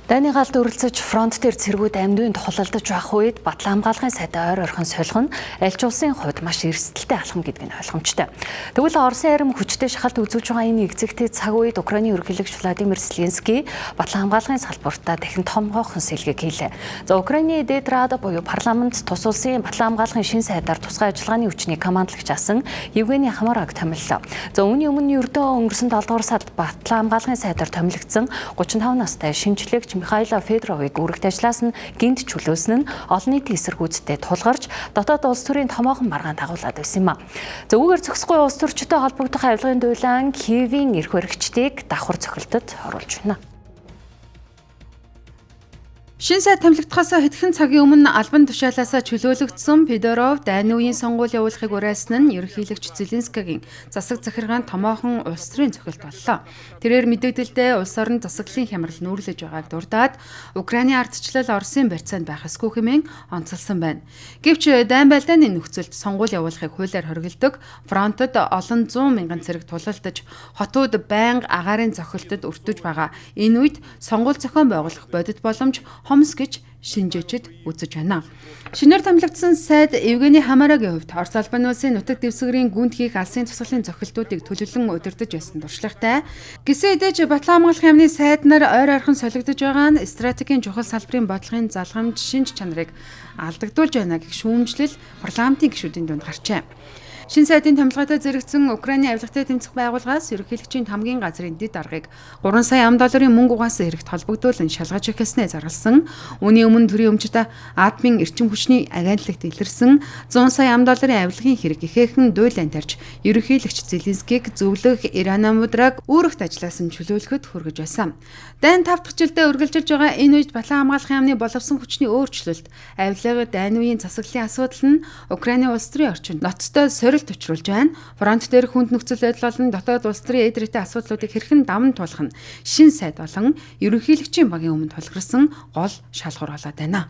Дайны галд өрөлцөж фронт дээр цэргүүд амьдуйн тулалдаж байх үед Батлан хамгаалахын сайтай ойр ойрхон солих нь аль ч улсын хувьд маш эрсдэлтэй алхам гэдэг нь ойлгомжтой. Тэгвэл Оросын арим хүчтэй шахалт үзүүлж байгаа энэ эгзэгтэй цаг үед Украины ерөнхийлөгч Владимир Зеленский Батлан хамгаалахын салбартаа дахин томгоохон сэлгээг хийлээ. За, Украины Дээд Рада буюу парламент тус улсын Батлан хамгаалахын шин сайдаар тусгай ажиллагааны хүчний командлагч асан Евгений Хамараг томиллоо. За, үүний өмнө ердөө өнгөрсөн 7 дугаар сард Батлан хамгаалахын сайдаар томилогдсон 35 настай шинжлэгч Михайло Федоровыг үүрэгт ажлаас нь гинт чөлөөсөн нь олон нийтийн эсэргүүцтэй тулгарч дотоод улс төрийн томоохон маргаан дагуулад байсан юм а. За, үүгээр зөксгүй улс төрчтэй холбогдох авилгын дуйлан Киевийн эрх баригчдыг давхар цохилтод оруулж байна. Шин сайд томилогдохоос хэдхэн цагийн өмнө албан тушаалаасаа чөлөөлөгдсөн Федоров дайны үеийн сонгуул явуулахыг уриалсан нь ерөнхийлөгч Зеленскигийн засаг захиргаанд томоохон улс төрийн цохилт боллоо. Тэрээр мэдэгдэлдээ улс орон засаглалын хямрал нүүрлэж байгааг дурдаад, Украины ардчлал Оросын барьцаанд байх ёсгүй хэмээн онцолсон байна. Гэвч дайн байлдааны нөхцөлд сонгуул явуулахыг хуулиар хориглодог, фронтод олон зуун мянган цэрэг тулалдаж, хотууд байнга агаарын цохилтод өртөж байгаа энэ үед сонгуул зохион байгуулах бодит боломж хомс гэж шинжээчид үзэж байна. Шинээр томилогдсон сайд Евгений Хамарагийн хувьд Орос албаны улсын нутаг дэвсгэрийн гүнт хийх алсын тусгалын зохилтуудыг төлөвлөн удирдах байсан туршлагатай. Гисэн хэдий ч Батлан хамгаалах яамны сайд нар ойр ойрхон солигдож байгаа нь стратегийн чухал салбарын бодлогын залгамж, шинж чанарыг алдагдуулж байна гэх шүүмжлэл парламентын гишүүдийн дунд гарчээ. Шин сайдын томилгоотой зэрэгцэн Украины авилгатай тэмцэх байгууллагаас ерөнхийлөгчийн хамгийн газрын дэд даргыг 3 сая ам долларын мөнгө угаасан хэрэгт холбогдуулан шалгаж эхэлснээ зарласан. Үүний өмнө төрийн өмчт атомын эрчим хүчний агентлагт илэрсэн 100 сая ам долларын авилгын хэрэг ихээхэн дуйлан тарж, ерөнхийлөгч Зеленскийг зөвлөх Ирана Мудраг үүрэгт ажлаас нь чөлөөлөхөд хүргэж байсан. Дайн 5 дахь жилдээ үргэлжилж байгаа энэ үед Батлан хамгаалах яамны боловсон хүчний өөрчлөлт, авилга, дайн үеийн засаглалын асуудал нь Украины улс төрийн орчинд ноцтой сорилт учруулж байна. Фронт дээр хүнд нөхцөл байдал болон дотоод улс төрийн эд рэтэ асуудлуудыг хэрхэн даван туулах нь шин сайд болон ерөнхийлөгчийн багийн өмнө тулгарсан гол шалгуур болоод байна.